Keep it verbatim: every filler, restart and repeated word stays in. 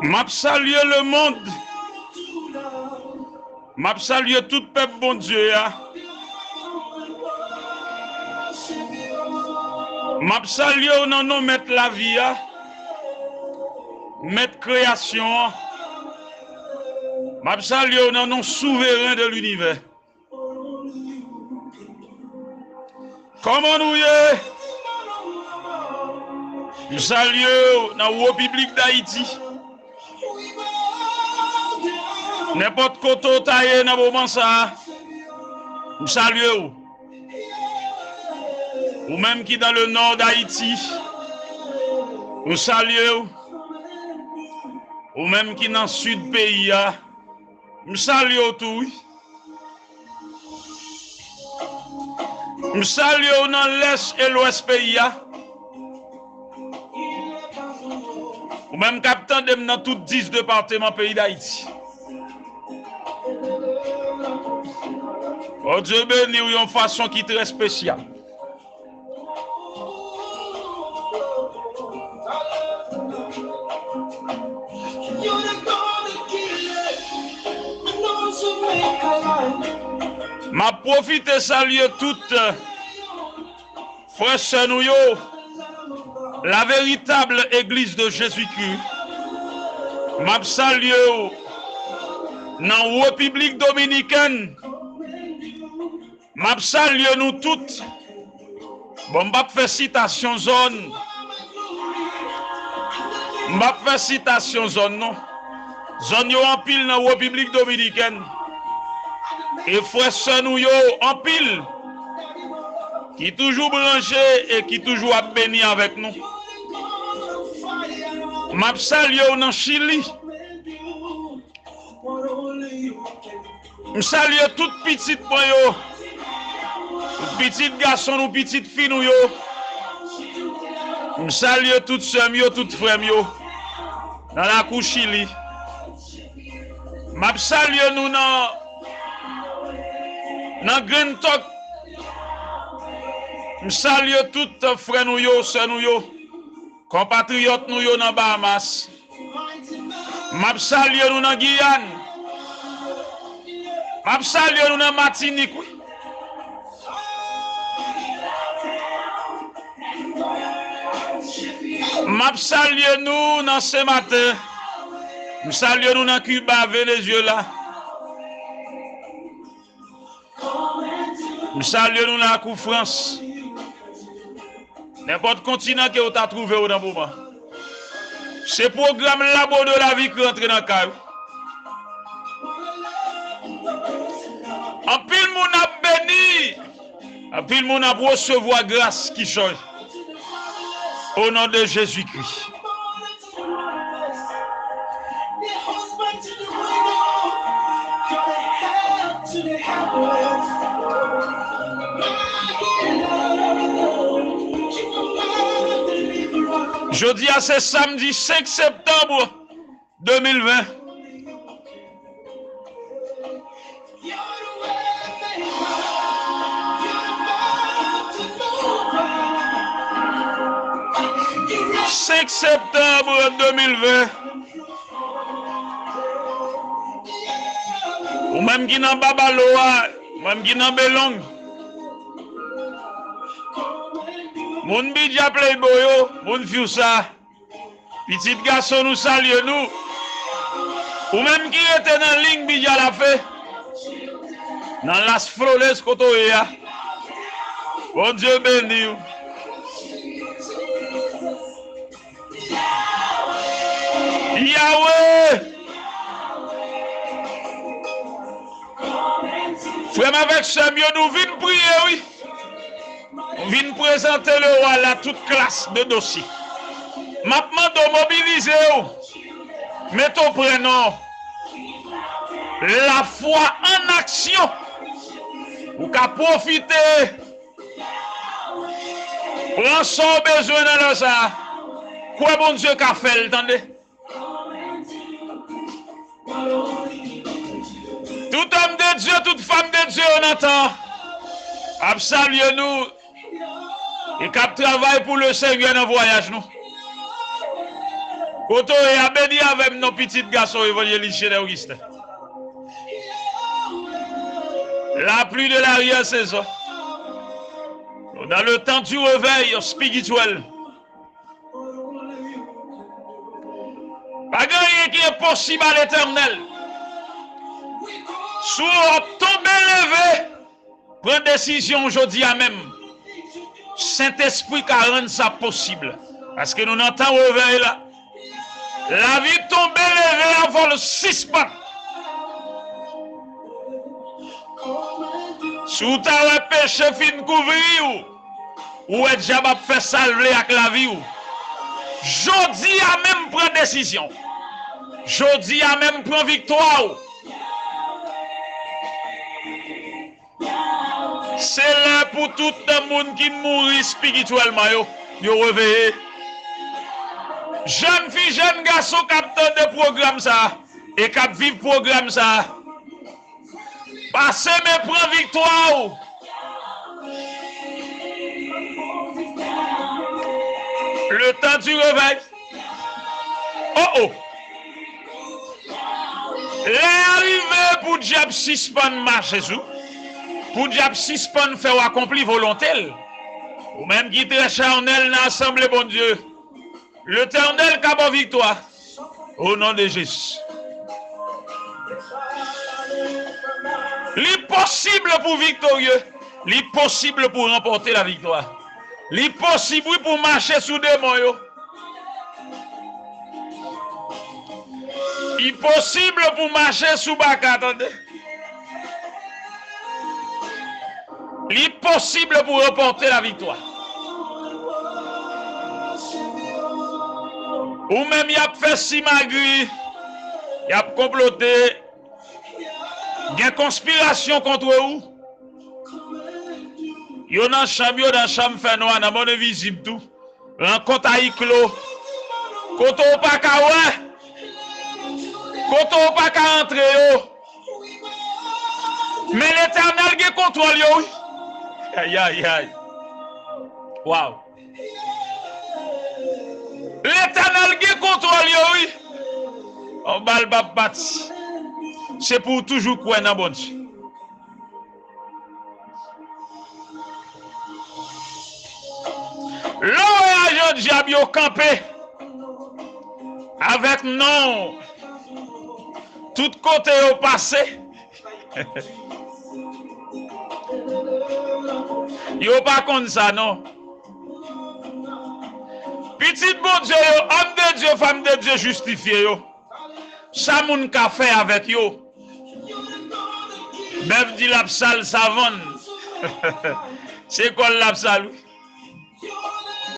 M ap salye lemonn. M ap salye tout pèp Bondye a. M ap salye w nan non Mèt lavi a, Mèt kreyasyon an. M ap salye w nan non Souveren de linivè. Kòman nou ye? M salye w nan Repiblik Dayiti. Nenpòt kote w ta ye nan moman sa a, m salye w. Ou menm ki dans le nord d'Haïti, m salye w. Ou menm ki nan sid peyi a, m salye w tou, wi. M salye w nan lès e lwès peyi a. Ou menm k ap tande m nan tout dis depatman peyi Dayiti. Bondye beni w yon fason ki trè espesyal. M ap pwofite salye tout frè sè nou yo, la véritable Église de Jésus-Christ. M ap salye w nan Repiblik Dominikèn. M ap salye nou tout. Bon, m p ap fè sitasyon zòn. M p ap fè sitasyon zòn, non. Zòn yo anpil nan Repiblik Dominikèn. E frè sè nou yo anpil ki toujou branche e ki toujou ap beni avèk nou. M ap salye w nan Chili. M salye tout pitit mwen yo, tout pitit gason nou, pitit fi nou yo. M salye tout sè m yo, tout frè m yo nan lakou Chili. M ap salye nou nan, nan Grand Talk. M salye tout frè nou yo, sè nou yo, konpatriyòt nou yo nan Bahamas. M ap salye nou nan Giyàn. M ap salye nou nan Matinik, wi. M ap salye nou nan Senmaten. M salye nou nan Kiba, Venezyela. M salye nou lakou Frans. Nenpòt kontinan ke w ta twouve w nan moman. Se pwogram Labo de la Vi ki rantre nan kay ou. Anpil moun ap beni. Anpil moun ap resevwa gras ki chòy. O non de Jezikri. Jodi a se samdi senk septanm de mil ven. Senk septanm de mil ven. Ou menm ki nan Babalo a, ou menm ki nan Belong. Moun Bidja Playboy yo, moun Fiusa. Pitit gason nou salye nou. Ou menm ki rete nan liy Bidja Lafe, nan Las Flores kote w ye a. Bondye beni w. Yawe! Frè m avèk sè m yo, nou vin priye, wi. Nou vin prezante le wa la tout klas de dosye. M ap mande w mobilize w. Mete w prè non. Lafwa an aksyon. Ou ka pwofite. Pran sa w bezwen nan lè sa a. Kwè Bondye ka fè l, tande. Tout homme de Dieu, tout femme de Dieu yo nan tan ap salye nou e k ap travay pou le Senyè nan vwayaj nou. Kote w ye a, beni avè m non pitit gason evanjelis Jenè Augustin. La pluie de l'arrière-saison. Nou dans le temps du réveil spirituel. Pa gen anyen ki enposib a Letènèl. Si w ap tonbe leve, pran desizyon jodi a menm. Sentespri ka rann sa posib. Paske nou nan tan revèy la. Lavi tonbe leve a fò l sispann. Si w ta wè peche fin kouvri w, ou wè dyab ap fè sa l vle ak lavi w. Jodi a menm pran desizyon. Jodi a menm pran viktwa w. Se lè pou tout moun ki mouri espirityèlman yo, yo reveye. Jèn fi, jèn gason k ap tande pwogram sa a e k ap viv pwogram sa a, pase men pran viktwa w. Le temps du réveil. Oh oh. Lè a rive pou dyab sispann mache sou, pou dyab sispann fè w akonpli volonte l. Ou menm ki trè chanèl nan asanble Bondye, Letènèl ka ba w viktwa. O non de Jezi. Li posib pou w viktorye. Li posib pou w ranpòte laviktwa. Li posib, wi, pou w mache sou demon yo. Li posib pou w mache sou baka, tande. Li posib pou w ranpòte laviktwa. Ou menm, y ap fè simagri, y ap konplote, gen konspirasyon kont ou. Yo nan chanm, yo nan chanm fènwa, nan mòn envizib tou. Rankont a iklo. Kote w pa ka wè. Kote w pa ka antre yo. Men Letènèl gen kontwòl yo, wi. Ayayay. Waw. Letènèl gen kontwòl yo, wi. Yon bal p ap pati. Se pou w toujou kwè nan Bondye. Lè w wè ajan dyab yo kanpe avèk non w tout kote yo pase, yo pa konn sa non. Pitit Bondye yo, òm de Dye, fanm de Dye jistifye yo. Sa moun ka fè avèk yo? Bèf di l ap sal savann. Se kò l l ap sal, wi.